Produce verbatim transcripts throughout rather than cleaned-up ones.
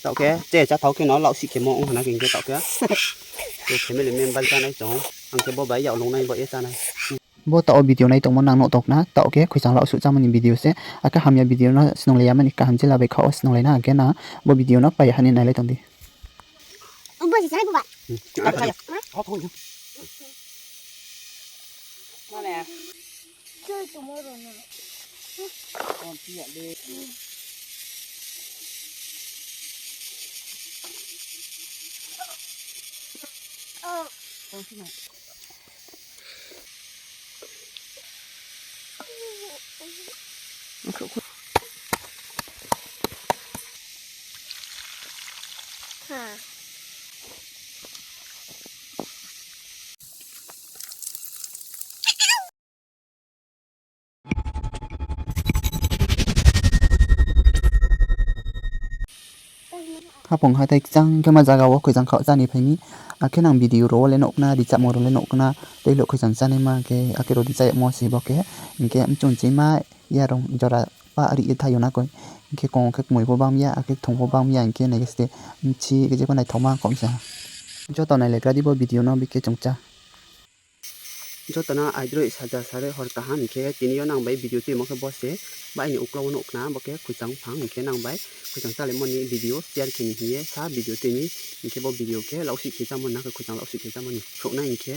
Taoh khe, che chá thao khe no laohsih khe mo ong hana khe hing khe taoh khe. Family member chánai tong. Ang khe bo bai yak nung nai bo ye chánai. Bo taoh wo video nai tongmo nang nuh tong khna, taoh khe khuichang laohsuh chámo ni video se. Akhe hamya video no snunglai ya mani kaham jela bai kha wo snunglai na, akhe na bo video no pai ya hani nailai tong di. Haphung hathái kchang khe ma zaga wo khuichang khaoh chá ni phai mi. Akhe nang video rao wo le nuh khna, richamo rao le nuh khna, tei lo khuichang chánaima khe, akhe rao di chá yagmo se bo khe. Hing khe mchung chima yarung jora pah ri ye thai yo na koi. Hing khe kong khe kmoi pho bam ya, akhe kthung pho bam ya, hing khe nai khe ste mchi khe jepho naithaoma khaoh mi sa ha. Joto nailaigra di bo video no bikhe chung chá. Joto no aidroih saja saroi hor kaham hing khe tini yo nang bai video tuimo khe bo se, ba aini uklau wo nuh khna bo khe khuichang phang hing khe nang bai khuichang chálaimo ni video share khe ni hing ye sa video tui mi, hing khe bo video khe laohsih khe chámo na khe khuichang laohsih khe chámo ni phruh nai hing khe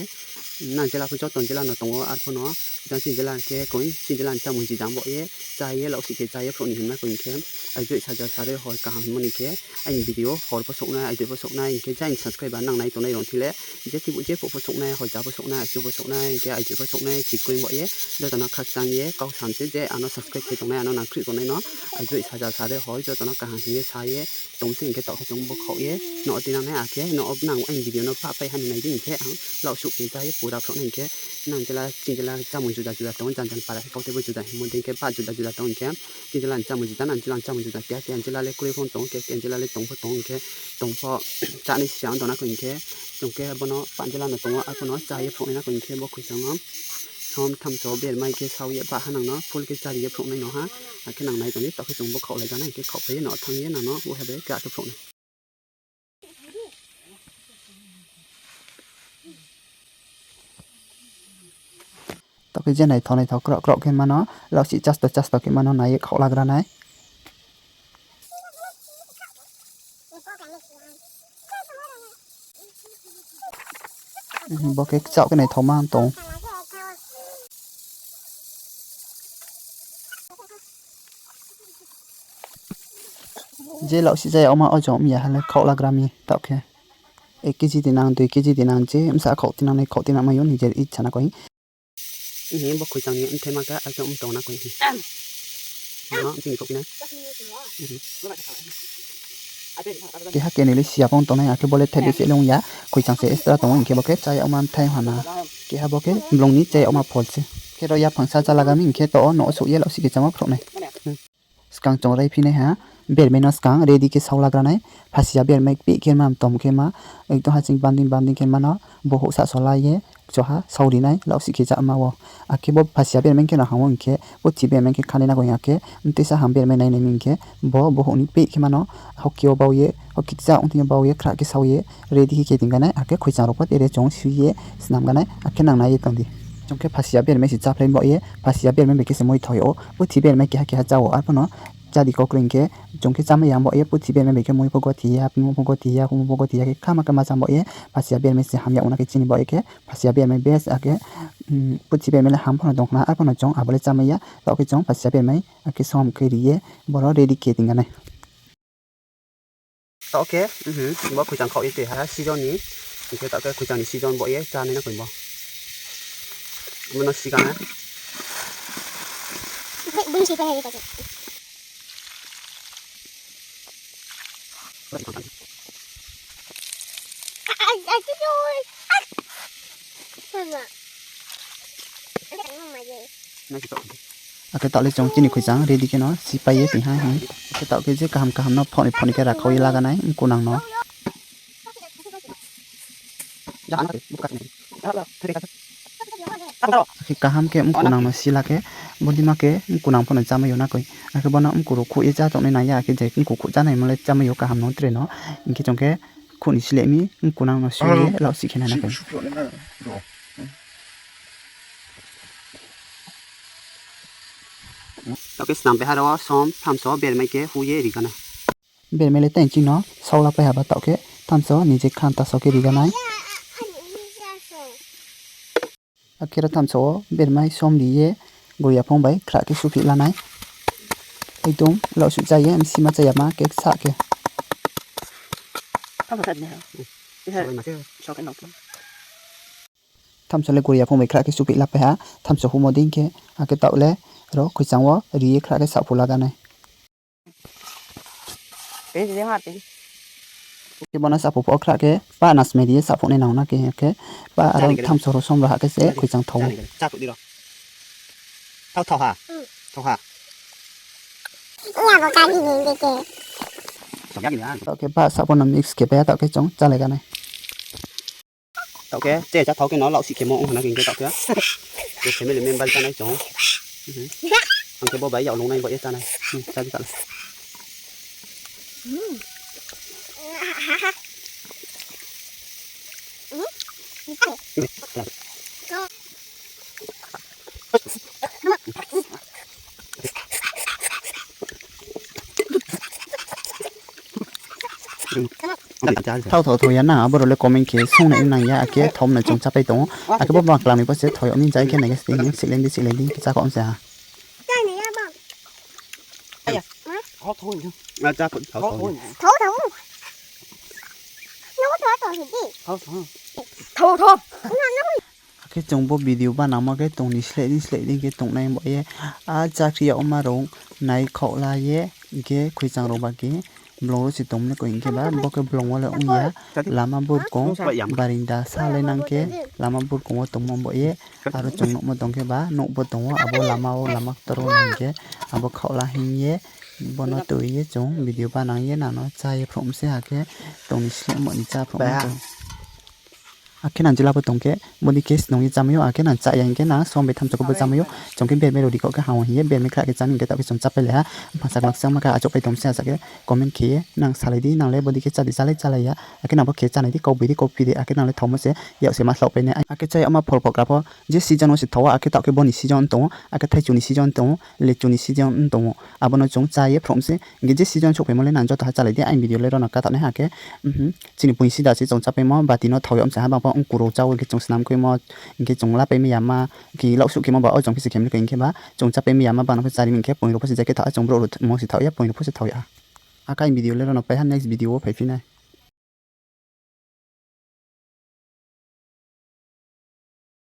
nang jela pho joto jela no tong wo arphuh no, jang chini jela khe koi chini jela ni chámung juda bo ye chá ye laohsih khe chá ye phruh ni hing na koi hing khe aidroih saja saroi hor kaham hingmo ni khe aini video hor pho souh nai, aidroih pho souh nai hing khe jang subscriber nang nai tongnai rao thi le je thibu je phuh pho souh nai, hoja pho souh nai, achu pho souh nai, hing khe aidroih pho souh nai, chikroi bo ye joto no khakchang ye kau sam se je ano subscribe khe tongnai, ano nang khrih tongnai no aidroih saja saroi hor joto no kaham hing ye sa ye tong se hing khe taoh khe chung bo khaoh ye no tinang nai, akhe no nang aini video no pah pai hani nai di hing khe ang laohsuh khe chá ye pura phruh nai hing khe nang jela chini jela chámung juda juda tong, jan jan para khe kautei bo juda hingmo dei khe ba juda juda tong hing khe, chini jela ni chámung juda, nang jela ni chámung juda, keha keha jela le kroi pho tong, keha keha jela le tong pho tong hing khe, tong pho chánai si ya ong tong na koi hing khe, chung khe bo no pah jela no tong wo, arphuh no chá ye phruh nai na koi hing khe bo khuichang no som thamso bermai khe sao ye ba ha nang no full khe chári ye phruh nai no ha, akhe nang nai tong di, taoh khe chung bo khaohlai ja nai hing khe khaoh pai ye no thanng ye nang no bo ha de khe phruh nai. Taoh khe je naithao naithao kraoh kraoh khe ma no, laohsih chasto chasto khe ma no nai ye khaohlagra nai. Bo khe kchaoh khe naithaoma tong. Je laohsih jaya oma o jong mi ya ha le khaohlagra mi taoh khe. Ek kg tinang, dui kg tinang, je bsa khaoh tinang nai, khaoh tinang mai yo, nijer icha na koi. Bo khuichang ni mthaima khe aike mtong na koi. Keha kenoi le siya phone tongnai, akhe bo le thai de se lung ya, khuichang se extra tong ou, hing khe bo khe chá yag ma mthai ha na. Keha bo khe blung ni chá yag ma phol se. Khe ro yaphang sa chálaga mi, hing khe to o no souh ye laohsih khe chámo phruh nai. Skang chung raiphi nai ha, bermai no skang ready khe saolagra nai, phasiya bermai kpeh khe ma, mtom khe ma, ekdom haching banding banding khe ma no, bohouh sahsola ye, choha saori nai, laohsih khe cháma wo. Akhe bo phasiya bermai khe no hang ou hing khe, puthi bermai khe khanai na koi ya khe, mtui sa ham bermai nai nai mi hing khe, bo bohouh ni kpeh khe ma no, hoki wo bau ye, hoki kchá ongthing yo bau ye, khrah khe sao ye, ready khe khe tingga nai, akhe khuichang rao pho tere chung sui ye snamga nai, akhe nang nai ye tong di. Chung khe phasiya bermai se cháphlai bo ye, phasiya bermai bai khe se moi thoi ou, puthi bermai keha keha chá ou, arphuh no chá di kau kroi hing khe, chung khe chámai ya bo ye, puthi bermai bai khe moi pho goti ya, pingmo pho goti ya, kumo pho goti ya, khe khama khe ma chá bo ye, phasiya bermai se ham yag ou na khe chini bo ye khe, phasiya bermai best akhe, puthi bermai le ham pho no tong khna, arphuh no chung abo le chámai ya, taoh khe chung phasiya bermai akhe som khe ri ye, boro ready khe tingga nai. Taoh khe, bo khuichang khaoh ye tui ha season ni, hing khe taoh khe khuichang ni season bo ye chá nai na koi bo. Bo no siga na. Akhe taoh le chung chini khuichang ready khe no sipai ye tui ha hing. Akhe taoh khe je kaham kaham no phone phone khe rakhau ye laga nai mkunang no. Akhe kaham khe mkunang no sila khe Bodima khe mkunang pho no chámai yo na koi. Akhe bo no mkuru khuh ye chá tongnai nang ya, akhe je mkuru khuh chánaimo le chámai yo kaham no tre no. Hing khe chung khe khuh ni sleh mi mkunang no sui ye laohsih khe nai na koi. Taoh khe snam bai ha ro som thamso bermai khe hu ye ri ga nai. Bermai le tang ching no saola pai ha ba taoh khe thamso nije khan ta so khe ri ga nai. Akhe ro thamso wo bermai som ri ye guriya phong bai khrah khe suphi la nai. Ekdom laohsuh chá ye msima chá yama khe sah khe. Thamso le guriya phong bai khrah khe suphi la pai ha, thamso humo dei khe, akhe taoh le ro khuichang wo ri ye khrah khe sahphu la ga nai. Khe bo no sahphu pho khrah khe pa nasmai ri ye sahphuh nai nang na khe, khe pa aro thamso ro som ro ha khe se khuichang thao. Taoh khe pa sahphuh no mix khe pai ha, taoh khe chung chálai ga nai. Taoh khe, che chá thao khe no laohsih khemo ong hana khe taoh khe. Bo family member chánai chung. Ang khe bo bai yak longnai bo ye chánai. Chá di kala. Thao thao thao ya na, abo rao le comment khe sung nai nang ya, akhe thao no chung chápai tong ou. Akhe bo bangkla ni bo se thao yag mi jai khe nai khe sing, siklai di, siklai di, khe chá khaoh se ha. Akhe chung bo video banangmo khe tong ni sleh di, sleh di khe tongnai bo ye. A chakri yag ma rao nai khaoh la ye, hing khe khuichang rao ba khe blong rao se tongmo le koi hing khe ba, bo khe blong wo le ong ya, lama burkong, barinda sa le nang khe, lama burkong wo tongmo bo ye, aro chung nuhmo tong khe ba, nouh bo tong ou, abo lama wo, lama ktor wo hing khe, abo khaoh la hing ye, bo no tui ye chung video banang ye nang no chá ye phruh mi se, akhe tong ni slehmo ni chá phruh mi tong. Akhe nang jila bo tong khe, bodei khe snung ye chámai ou, akhe nang chá ya hing khe nang som bai thamso khe bo chámai ou, chung khe bermai rao ri khaoh khe hang hing ye bermai khrah khe chá ni hing khe taoh khe chung chápai lai ha, mphang saklang kchangma khe achouhpai tong se, asa khe comment khe ye nang salai di, nang le bodei khe chá di, chálai chálai ya, akhe nang bo khe chánai di, kau boi di, kau phi di, akhe nang le thaomo se yak se ma slaohpai nai. Akhe chá yag ma phol phokra pho, je season wo se thao, akhe taoh khe bo ni season tong ou, akhe thaichu ni season tong ou, lechu ni season tong ou, abo no chung chá ye phruh mi se, hing khe je season souhphaimo le nang joto ha chálai di, aini video le ro no kathaoh nai ha khe, chini poing sida se chung chápaimo, bati no thao yag mi se ha, bang pho mkuru chá wo hing khe chung snam khoimo, hing khe chung lapaimai ya ma, khe laohsuh khemo ba, o chung khe se khe mi le koi hing khe ba, chung chápaimai ya ma, bang no pho chári mi hing khe poing rao pho se jai khe thaoh, chung brouh rao mo se thaoh ya, poing rao pho se thaoh ya. Akhe aini video le ro no pai ha, next video wo phaiphi nai.